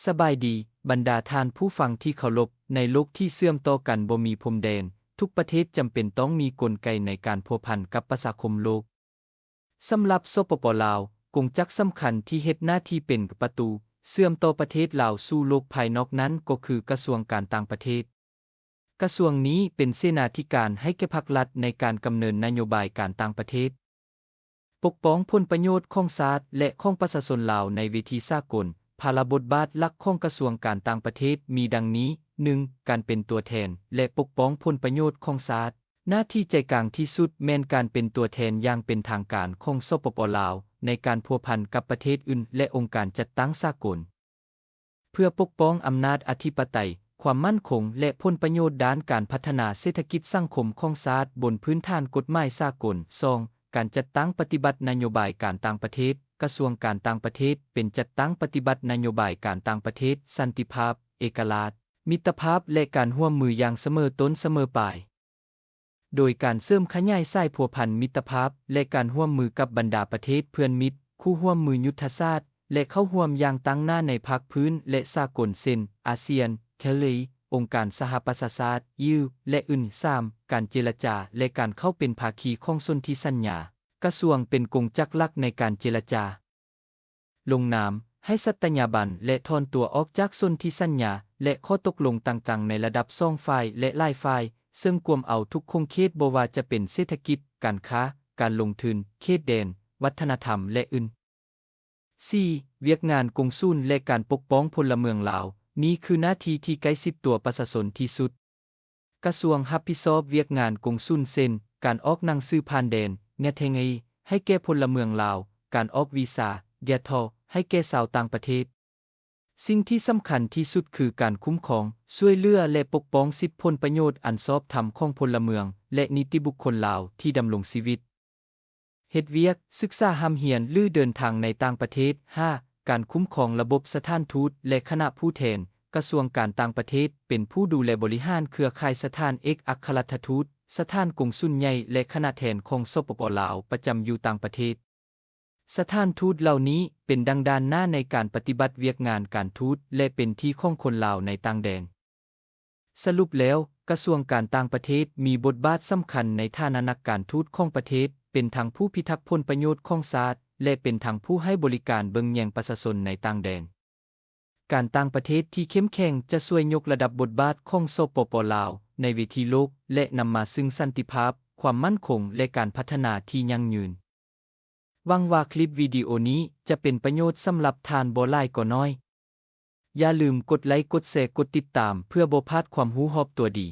ສະບາຍດີ, ບັນດາທ່ານຜູ້ຟັງທີ່ເຄົາລົບ, ໃນໂລກທີ່ເຊື່ອມຕໍ່ກັນບໍ່ມີພົມແດນ, ທຸກປະເທດຈຳເປັນຕ້ອງມີກົນໄກໃນການພົວພັນກັບປະຊາຄົມໂລກ. ສຳລັບ ສປປ ລາວ, ກົງຈັກສຳຄັນທີ່ເຮັດໜ້າທີ່ເປັນປະຕູເຊື່ອມຕໍ່ປະເທດລາວສູ່ໂລກພາຍນອກນັ້ນກໍຄືກະຊວງການຕ່າງປະເທດ. ກະຊວງນີ້ເປັນເສນາທິການໃຫ້ແກ່ພັກລັດໃນການດຳເນີນນະໂຍບາຍການຕ່າງປະເທດ, ປົກປ້ອງຜົນປະໂຫຍດຂອງຊາດ ແລະ ຂອງປະຊາຊົນລາວໃນເວທີສາກົນ. ພາລະບົດບາດຫຼັກຂອງກະຊວງການຕ່າງປະເທດມີດັ່ງນີ້, ໜຶ່ງ ການເປັນຕົວແທນ ແລະ ປົກປ້ອງຜົນປະໂຫຍດຂອງຊາດ. ໜ້າທີ່ໃຈກາງທີ່ສຸດແມ່ນການເປັນຕົວແທນຢ່າງເປັນທາງການຂອງ ສປປ ລາວ ໃນການພົວພັນກັບປະເທດອື່ນ ແລະ ອົງການຈັດຕັ້ງສາກົນ. ເພື່ອປົກປ້ອງອຳນາດອະທິປະໄຕ, ຄວາມໝັ້ນຄົງ ແລະ ຜົນປະໂຫຍດດ້ານການພັດທະນາເສດຖະກິດສັງຄົມຂອງຊາດບົນພື້ນຖານກົດໝາຍສາກົນ. ສອງ ການຈັດຕັ້ງປະຕິບັດນະໂຍບາຍການຕ່າງປະເທດ. ກະຊວງການຕ່າງປະເທດເປັນຈັດຕັ້ງປະຕິບັດນະໂຍບາຍການຕ່າງປະເທດ, ສັນຕິພາບ, ເອກະລາດ, ມິດຕະພາບ ແລະ ການຮ່ວມມືຢ່າງສະເໝີຕົ້ນສະເໝີປາຍ. ໂດຍການເສີມຂະຫຍາຍສາຍພົວພັນມິດຕະພາບ ແລະ ການຮ່ວມມືກັບບັນດາປະເທດເພື່ອນມິດ, ຄູ່ຮ່ວມມືຍຸດທະສາດ ແລະ ເຂົ້າຮ່ວມຢ່າງຕັ້ງໜ້າໃນພາກພື້ນ ແລະ ສາກົນ ເຊັ່ນ ອາຊຽນ, ເຄເລ, ອົງການສະຫະປະຊາຊາດ, ຢູ ແລະ ອື່ນ. ສາມ ການເຈລະຈາ ແລະ ການເຂົ້າເປັນພາຄີຂອງສົນທິສັນຍາ. ກະຊວງເປັນກົງຈັກຫຼັກໃນການເຈລະຈາ ລົງນາມ, ໃຫ້ສັດຕະຍາບັນ ແລະ ຖອນຕົວອອກຈາກສົນທິສັນຍາ ແລະ ຂໍ້ຕົກລົງຕ່າງໆໃນລະດັບສອງຝ່າຍ ແລະ ຫຼາຍຝ່າຍ, ເຊິ່ງກວມເອົາທຸກຂົງເຂດບໍ່ວ່າຈະເປັນເສດຖະກິດ, ການຄ້າ, ການລົງທຶນ, ເຂດແດນ, ວັດທະນະທຳ ແລະ ອື່ນ. ສີ່ ວຽກງານກົງສຸນ ແລະ ການປົກປ້ອງພົນລະເມືອງລາວ. ນີ້ຄືໜ້າທີ່ທີ່ໃກ້ຊິດຕົວປະຊາຊົນທີ່ສຸດ. ກະຊວງຮັບຜິດຊອບວຽກງານກົງສຸນ ເຊັ່ນ ການອອກໜັງສືຜ່ານແດນ, ແງະແທງເອ ໃຫ້ແກ່ພົນລະເມືອງລາວ, ການອອກວີຊາ, ແກະທໍ່ ໃຫ້ແກ່ຊາວຕ່າງປະເທດ. ສິ່ງທີ່ສຳຄັນທີ່ສຸດຄືການຄຸ້ມຄອງ, ຊ່ວຍເຫຼືອ ແລະ ປົກປ້ອງສິດຜົນປະໂຫຍດອັນຊອບທຳຂອງພົນລະເມືອງ ແລະ ນິຕິບຸກຄົນລາວທີ່ດຳລົງຊີວິດ, ເຮັດວຽກ, ສຶກສາ, ຮ່ຳຮຽນ ຫຼື ເດີນທາງໃນຕ່າງປະເທດ. ຫ້າ ການຄຸ້ມຄອງລະບົບສະຖານທູດ ແລະ ຄະນະຜູ້ແທນ. ກະຊວງການຕ່າງປະເທດເປັນຜູ້ດູແລບໍລິຫານເຄືອຂ່າຍສະຖານເອກອັກຄະລັດຖະທູດ, ສະຖານກົງສຸນໃຫຍ່ ແລະ ຄະນະແທນຂອງ ສປປ ລາວ ປະຈຳຢູ່ຕ່າງປະເທດ. ສະຖານທູດເຫຼົ່ານີ້ເປັນດັ່ງດ່ານໜ້າໃນການປະຕິບັດວຽກງານການທູດ ແລະ ເປັນທີ່ຂອງຄົນລາວໃນຕ່າງແດນ. ສະຫຼຸບແລ້ວ, ກະຊວງການຕ່າງປະເທດມີບົດບາດສຳຄັນໃນຖານະນັກການທູດຂອງປະເທດ, ເປັນທັງຜູ້ພິທັກຜົນປະໂຫຍດຂອງຊາດ ແລະ ເປັນທັງຜູ້ໃຫ້ບໍລິການເບິ່ງແຍງປະຊາຊົນໃນຕ່າງແດນ. ການຕ່າງປະເທດທີ່ເຂັ້ມແຂງຈະຊ່ວຍຍົກລະດັບບົດບາດຂອງ ສປປ ລາວ ໃນເວທີໂລກ ແລະ ນຳມາຊຶ່ງສັນຕິພາບ, ຄວາມໝັ້ນຄົງ ແລະ ການພັດທະນາທີ່ຢັ້ງຍືນ. ຫວັງວ່າຄລິບວິດີໂອນີ້ຈະເປັນປະໂຫຍດສຳລັບທ່ານບໍ່ຫຼາຍກໍໜ້ອຍ. ຢ່າລືມກົດໄລ, ກົດແຊ, ກົດຕິດຕາມ ເພື່ອບໍ່ພາດຄວາມຮູ້ຮອບຕົວດີ.